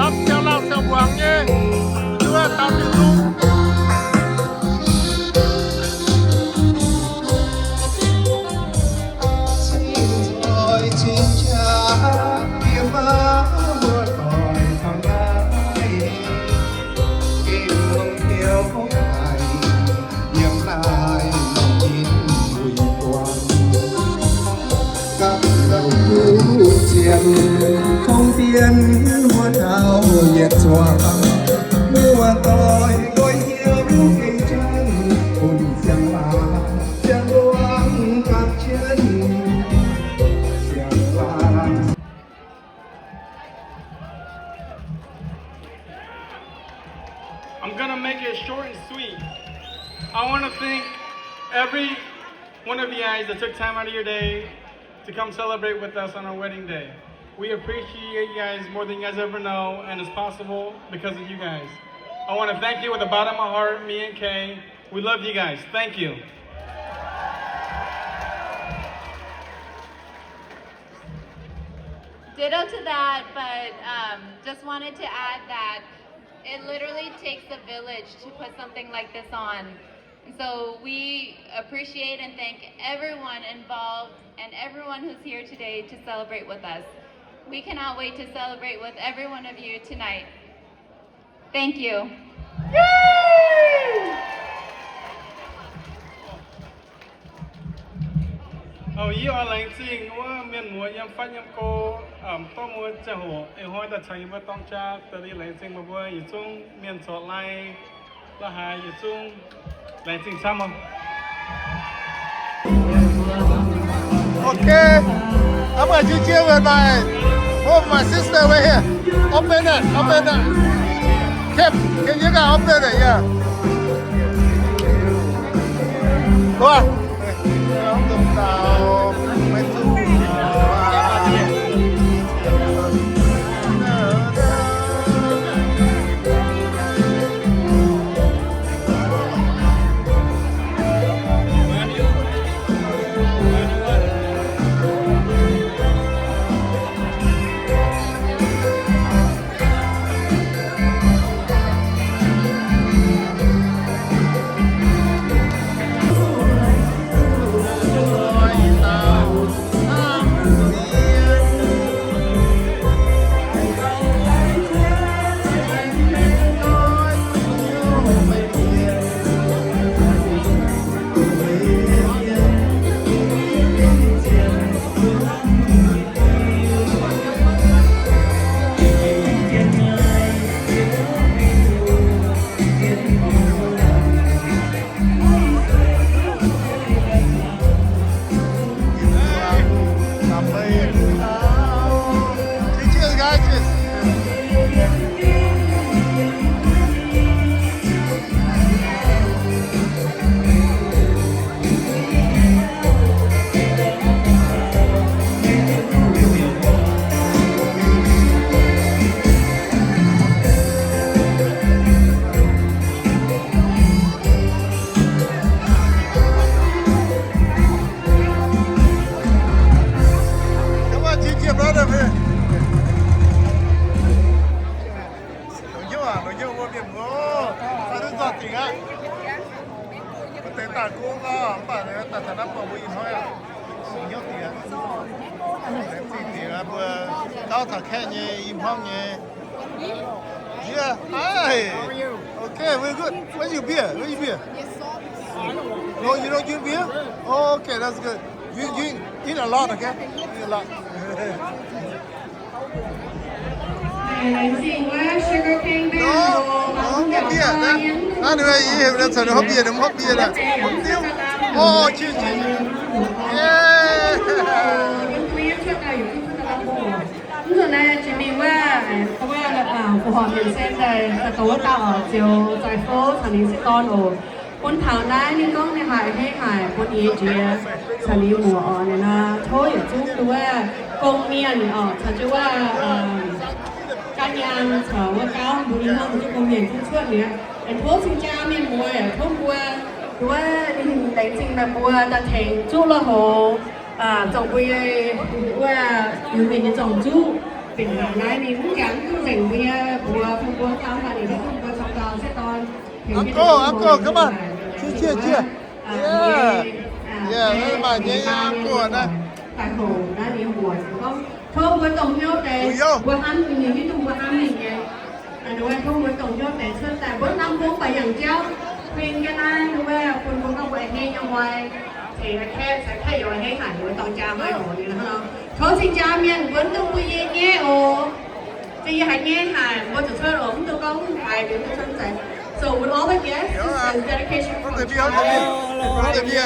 Lamh siang-laangh siang-mbuangz nyei, nduov taux Tin-Hungh. Short and sweet. I want to thank every one of you guys that took time out of your day to come celebrate with us on our wedding day. We appreciate you guys more than you guys ever know, and it's possible because of you guys. I want to thank you with the bottom of my heart, me and Kay. We love you guys. Thank you. Ditto to that, but um, just wanted to add that it literally takes a village to put something like this on. And so we appreciate and thank everyone involved and everyone who's here today to celebrate with us. We cannot wait to celebrate with every one of you tonight. Thank you. Oc, yie oix laengz zingh wuov mienh muoz yiem fatv yiem go, dorh mbuo ziangh hoc ih hnoi daaih caux yie mbuo dorng jaa, daaih liuz laengz zingh meih mbuo yietc zungv mienh corc lai la'haaix yietc zungv laengz zingh camv oc. Okay. I'm gonna just give it my, oh, my sister right here. Open it, open it. Kim, can you guys open it? Yeah. Go on. Cheers, guys. Cheers. Come on, G G brother, man. Longc hnyouv aac, longc hnyouv mbuo mienh muoz. Fai duqv nzoih dingc aqv. Mbuo deix daaih gong nor, mv baac daaih taux naaiv buangh mbuo ih hnoi aqv. Longc hnyouv dingc aqv. Laengz zingh dingc aqv, mbuo gauh taux kaeqv nyei, i hmuangv nyei. Yeah, hi. Okay, very good. Where you beer? Where you beer? No, you don't drink beer? Oh, okay, that's good. You, you eat a lot, okay? Eat a lot. Laengz zingh wuov Sugar Cane Band. Mv baac mv bieqc, naaiv ninh yie heuc ninh caux ninh hopv bieqc, ninh hopv bieqc aqv. Diuv. Oh, cheers, cheers. Yeah. Mv nzunc naaiv jiex mingh wuov, wuov, mbuo horpc mienh sen daaih, daaih douz wuov dauh oc, ziouc zaaix fouv caux ninh sieqv dorn oc. Bun taux naaiv ninh gorngv ninh haiz hengv haic, bun yie jiex caux ninh muoc oc. Ninh nor tov yietc zungv duqv wuov gong-mienh oc, caux jienv wuov ganh nyaanh caux wuov gauv mbuo nyei hnangv, duqv gong-mienh zungv cuotv mi'aqv. Aengx tov cing-jaa mienh muoz, tov mbuo duqv wuov ninh laengz zingh meih mbuo daaih tengx zuqv loz-houx, zorngc mbuo nyei wuov Iu-Mienh nyei zorng-zuqv. Bieqc haic naaiv ninh mv jangx duqv nzengc mbuo nyei mbuox, bun mbuo gauv daaih ninh duqv bun mbuo caux gauh sieqv dorn. Uncle, uncle, come on. Cheer, cheer, cheer. Yeah. Yeah, maaih nyei uncle naaiv. Daaih hoc naaiv ninh mbuox gorngv, tov mbuo dongh hnyouv deix, mbuo hnamv ninh, hiuv duqv mbuo hnamv ninh nyei. Tov mbuo dongh hnyouv deix cuotv daaih, mbuo hnamv hmuangv baac yangh jauv, huing jienv naaiv wuov bun mbuo gorngv mbuo a'hneiv nyei hnoi, tengx a'kaeqv, caux kaeqv youz a'hneiv haic, mbuo dorng jaa hnoi hoc ninh hnangv nor. Tov cing-jaa mienh mbuo mv dungx bun yie nyaiv oc. Zinh yie haiz nyaiv haic, mbuo zuqc cuotv oc, mv dungx gorngv haiz mbuo cuotv mv zeiz. So with all the guests, this is dedication from China. Thank you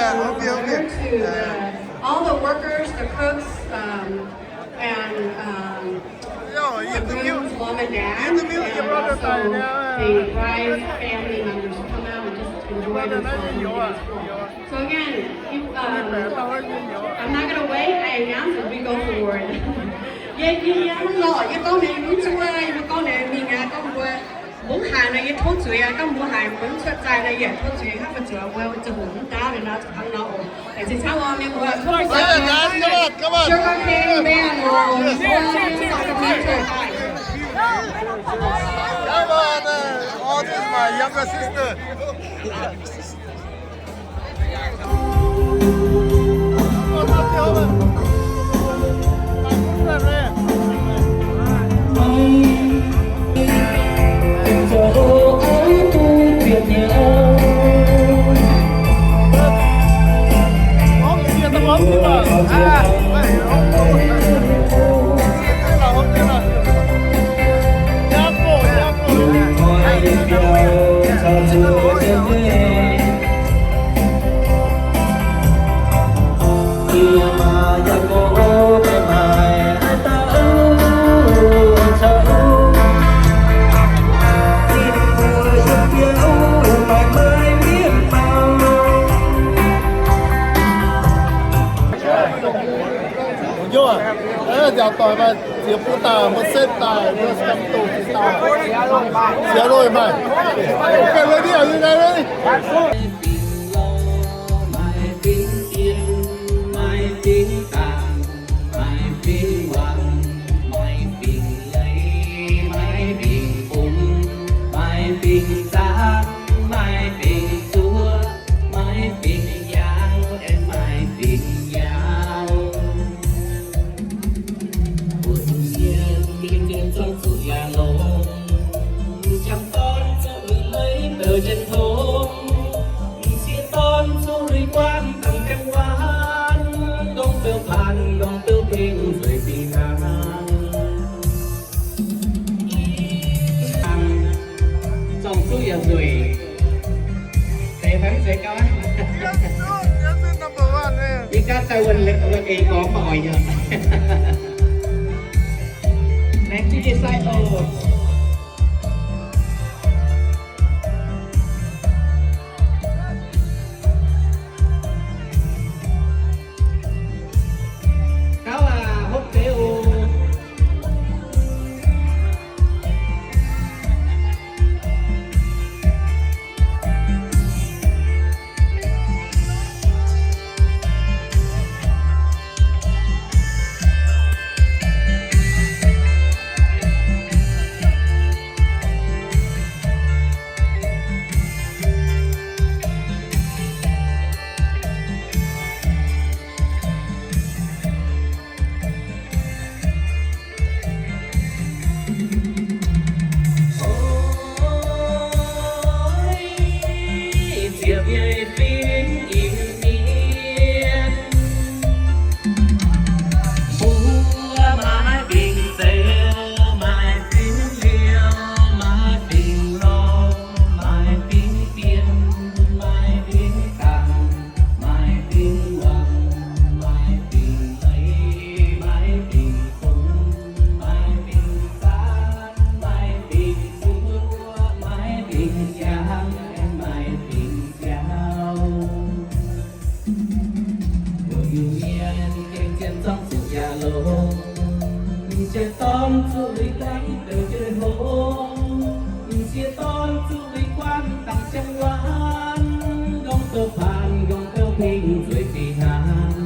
to, uh, all the workers, the cooks, um, and, um, the groom's mom and dad, and also the bride's family members who come So again, you, um, I'm not gonna wait. I announce as we go forward. Yie, yie, yie hnangv nor, yie gorngv ninh mbuo zuqc, yie mbuo gorngv ninh mingh aqv, gorngv mbuo mv haiz nor, yie tov zuiz aqv, gorngv mbuo haiz mbuo mv cuotv zaih nor, yie tov zuiz, hnangv mbuo zuqc mbuo zuqc hungh mv daav nor, zuqc hnangv nor oc. Laengz zingh camv oc, mienh muoz, tov mbuo zuqc. Sugar cane band oc, sugar cane band. Come on, uh, all this my younger sister. Nziaauc doic maaih ziex bung daaih, mbuo setv daaih, mbuo setv daaih. Ziex loih maaih. Okay, ready? Are you guys ready? Maaih fingx dien, maaih fingx dangc, maaih fingx wangc, maaih fingx leiz, maaih fingx bungx, maaih fingx zaangv, maaih fingx zuov, maaih fingx yaangh, and maaih fingx nyaauv. Mbuo mienh gengh zien zorngv zuqc yaac longx, m'jangc dorn zuqc lui leiz douc jienv tongx, m'sieqv dorn zuqc lui guanh dangc jienv waanc, ndongc beu paanh, ndongc beu pengx nzueic fih hnangv. Zorngv zuqc yaac nzueic. Deix fai mv zeiz gauh? Yie gaav daaih wuonh, wuonh eix gormx mv oix nyei. Laengz zingh yie sai oc. Gauv aac, hopv deix oc. Ziepc nyeic fingx Iu-Mienh, mbuo maaih fingx Zeuz, maaih fingx Liouh, maaih fingx Lorh, maaih fingx Bienh, maaih fingx Dangc, maaih fingx Wangc, maaih fingx Leiz, maaih fingx Fungx, maaih fingx Zaanv, maaih fingx Zuov, maaih fingx Yaangh, maaih fingx Njaaux. Mbuo Iu-Mienh gengh zien zorngv zuqc yaac longx, m'jangc dorn zuqc lui leiz douc jienv hlo, m'sieqv dorn zuqc lui guanh dangc jienv waanc, ndongc beu paanh, ndongc beu pengx nzueic fih hnangv.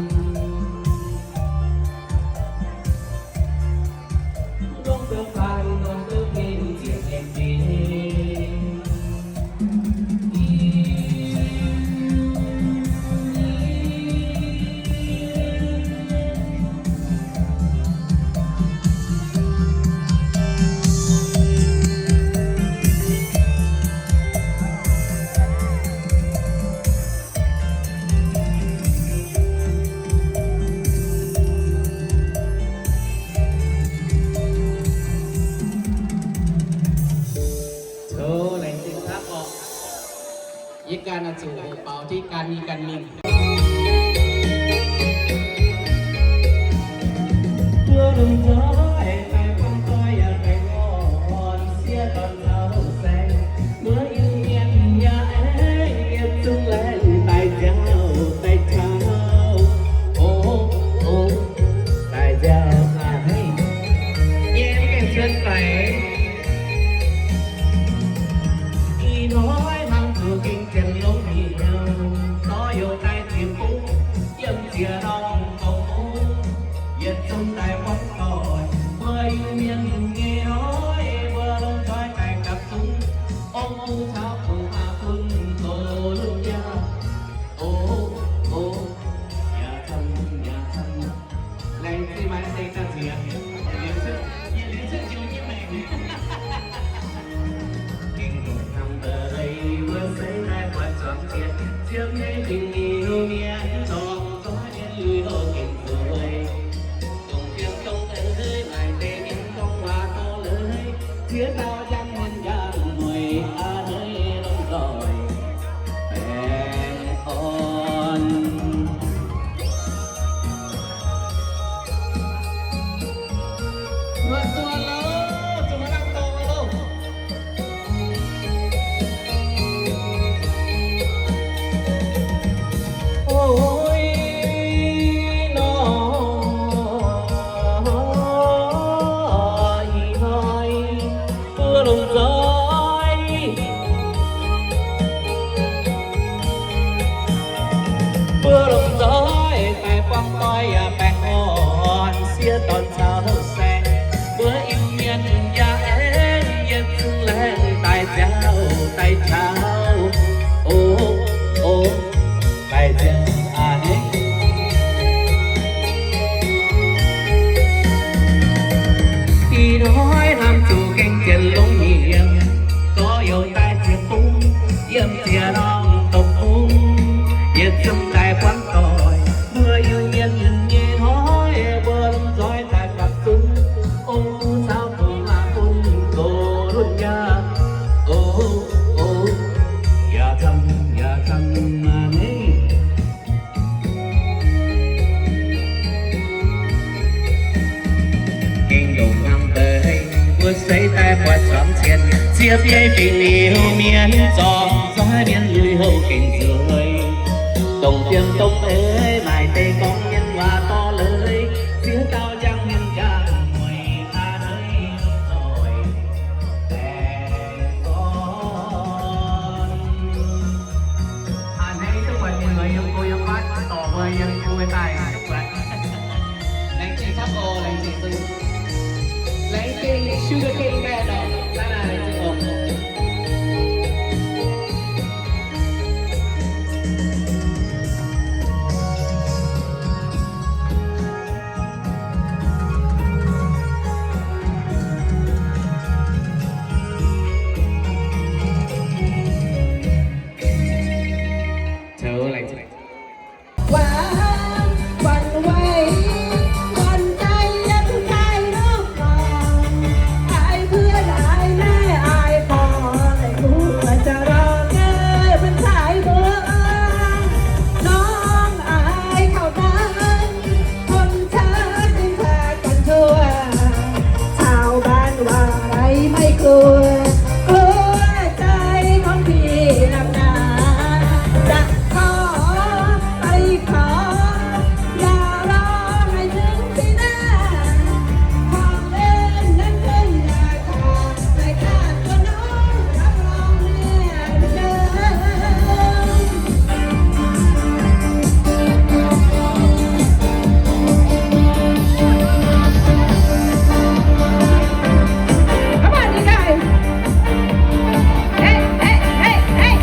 Tov laengz zingh camv oc. Yie ganh oix zuqc hoqc baaux diqv gan nyei ganh mingh. Mbuo longc nzoih daaih buangh doic yaac daaih ngorc siev dorn taux saeng. Mbuo Iu-Mienh yaac aengx yietc Mbuo Iu-Mienh yaac aengx yietc zungv laengz daaih nziaauc daaih nziaauc, o, o, daaih nziaauc a'hneiv. Ih hnoi hnamv zuqc gengh zien longx nyei, gorx-youz daaih ziex bung, yiem ziex norm dopc bung, yietc zungv daaih buangv doic. Mbuo Iu-Mienh nyei hnoi, mbuo lomh nzoih daaih gapv zunv, ong-gu caux gu'nguaaz bun gox lunx yaac, o, o, yaac camv, yaac camv maah neiv. Gengh yaac hnangv deix mbuo seix daaih buatc zuangx cien, ziex biei fingx liuz mienh zorngh, zorqv mienh lui-houx gengh nzueic. Dongh fiem dongh eix maaih deix gorngv mienh waac dorh leiz, ziex dauh njang mienh njang mueiz a'hneiv longx doic. A'hneiv duqv buatc mienh mueiz yiem go yiem fatv, dorh mbuo yiem go daaih duqv buatc. Laengz zingh camv oc, laengz zingh zungv. Laengz zingh Sugar Cane Band oc, naaiv naaiv laengz zingh oc. Zoux laengz zingh. วัน วันไหว วันใจยังผู้ชายรูปหล่อ อายเพื่อนอายแม่อายพ่อ และกูจะรอเธอเป็นสายบัว น้องอายเขานั้น คนเชิญนินทากันทั่ว ชาวบ้านว่าไรไม่กลัว กลัวใจของพี่นักหนา จะขอไปขอ อย่ารอให้ถึงปีหน้า ของเล่นนั้นขึ้นราคา ไม่ขาดตัวน้องรับรองแน่เดิม Come on, you guys. Hey, hey, hey, hey.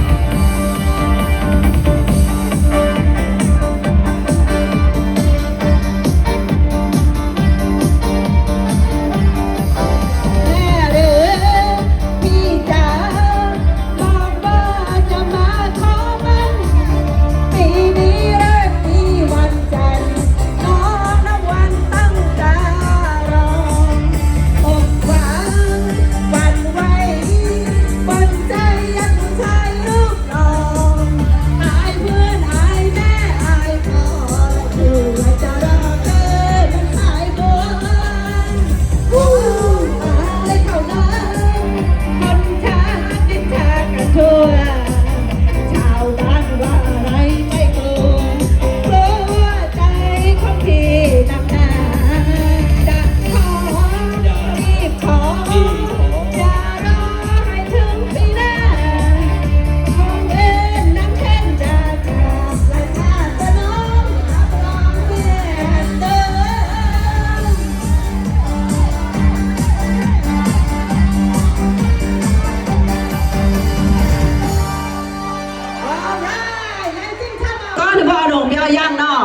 Gorngv ninh mbuo oix longc mbiauh yangh nor,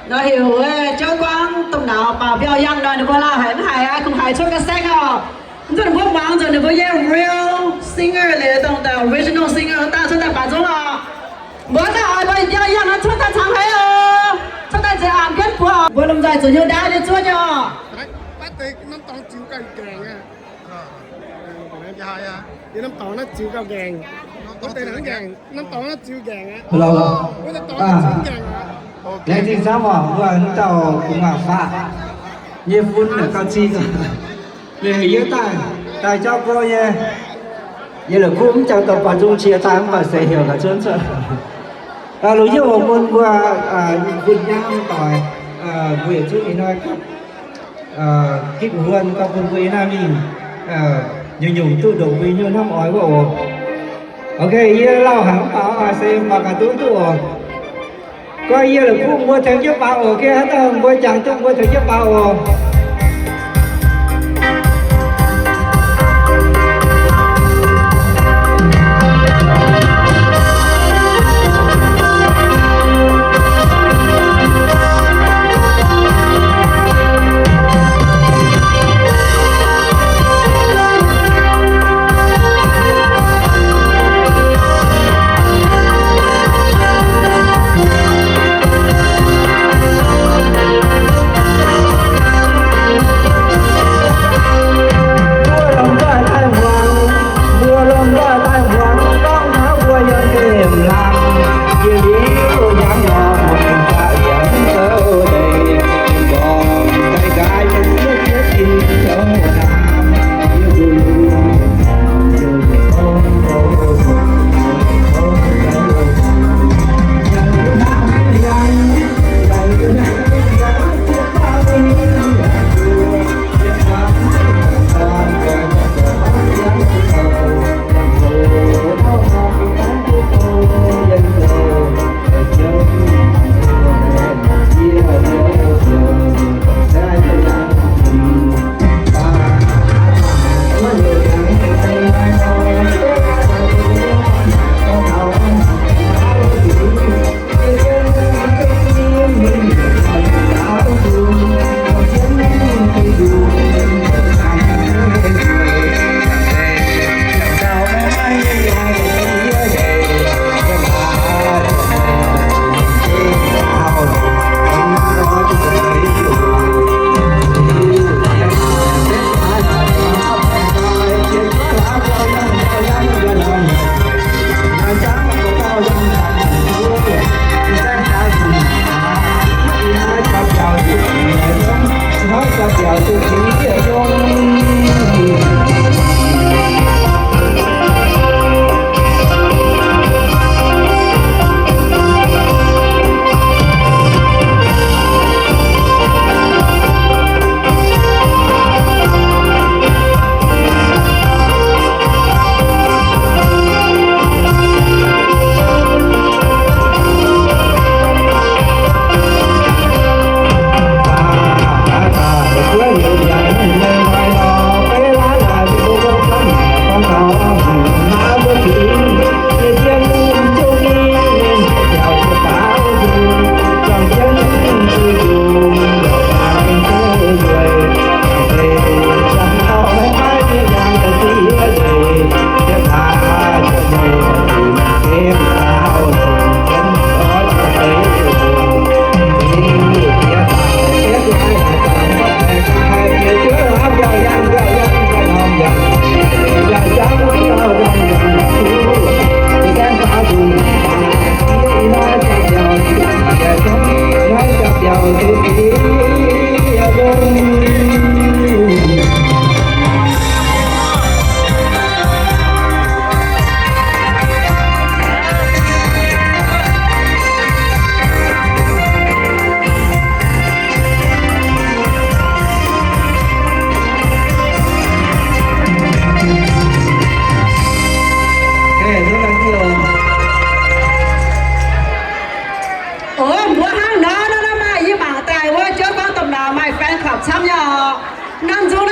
nor heuc wuov Jouv Guangv domh nauz baaux mbiauh yangh nor, ninh mbuo lauh haic mv haic aqv, kungx haiz cuotv ga'saengv oc. Mv zuqc ninh mbuo muangx nzunc ninh mbuo nyei real singer liuz dongh the original singer daaih cuotv daaih baaux nzung oc. Mbuo daaih oix mbuo mbiauh yangh nor cuotv daaih caux haiz oc. Cuotv daaih nzengc a'bienv buoz oc. Mbuo lomh nzoih zuqc hnyouv ndaauv nyei zuov nyei oc. Yie norm dorngx naaiv ziux gauh nqaengc. Wuov deix naaiv nqaengc, norm dorngx naaiv ziux nqaengc aqv. Wuov deix dorngx naaiv ziux nqaengc aqv. Laengz zingh camv oc, mbuo dauh gu'nguaaz-faqv nyei fun gauh zingh. Liuz yie daaih, daaih jauv go nyei. Yie la'kuqv mv jangx dorh baaux nzung qiex daaih mv baac se heuc gaax cuotv cuotv. Lungh ndiev oc, bun mbuo bun nyaanh doic, mbuo yietc zungv ih hnoi gapv gitv wuonh gauh bun mbuo yiem naaiv mingh nyungc-nyungc duqv ndongc mbuo nyei hnyouv hnamv oix wuov oc. Ok, yie lauh haic mv baac oix se mangc gaax duqv duqv oc. Gorngv yie la'kuqv mbuo tengx jienv baaux oc, haaix dauh mbuo jangx duqv mbuo tengx jienv baaux oc.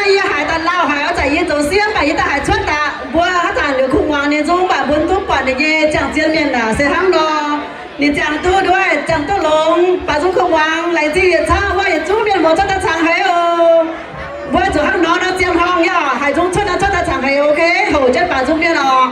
Yie haiz daaih lauh haic, oix zuqc yie zoux sieqv mv baac yie daaih haiz cuotv daaih. Mbuo haaix zanc liuz kuv muangx ninh nzung mv baac mbuo duqv buatc ninh nyei ziangh zien mienh naaic se hnangv nor. Ninh ziangh duqv nduov, ziangh duqv longx, baac nzung kuv muangx laengz zingh yietc cauv wuov yietc zungv mienh muoz cuotv daaih cangx heix oc. Mbuo zuqc hnangv nor nor zien hnong yaac haiz nzung cuotv daaih cuotv daaih cangx heix, ok, hoqc jienv baac nzung mienh oc.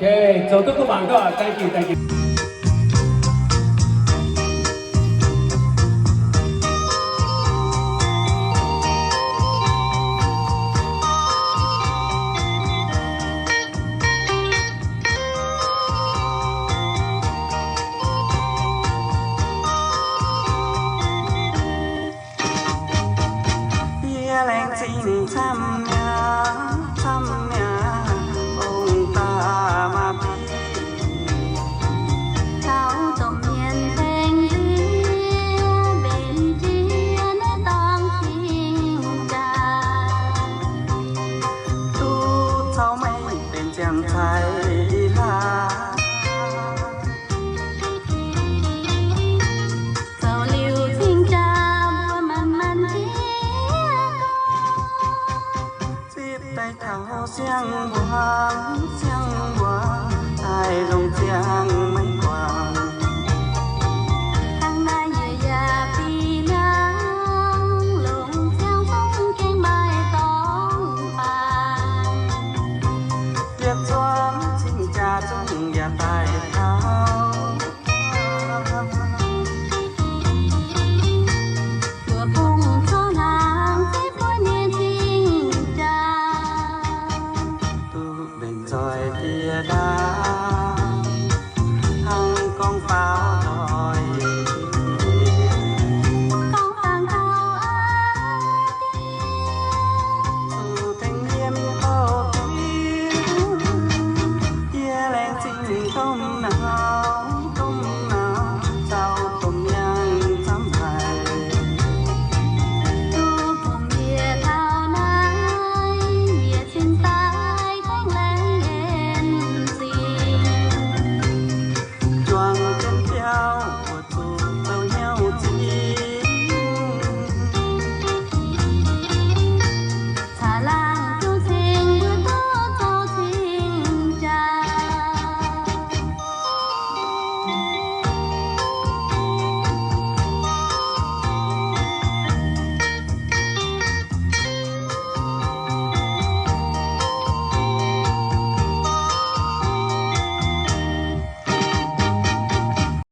Okay, zoux duqv kuv mangc gaax. Thank you, thank you. Yie laengz zingh camv mi'aqv, camv mi'aqv, ong-daa maa-bieiv. Taux domh mienh baengh ndiev mbenc jiex naaiv dorngx cing-jaa, duqv caux meih benx ziangh caix hlaax. Zoux liuz cing-jaa mbuo manc-manc jiex gorx, zipv daaih taux siang-mbuo, siang-mbuo daaih longc ziangh maiv guangc. Hnangv naaiv yie yaac fih hnangv. Mangc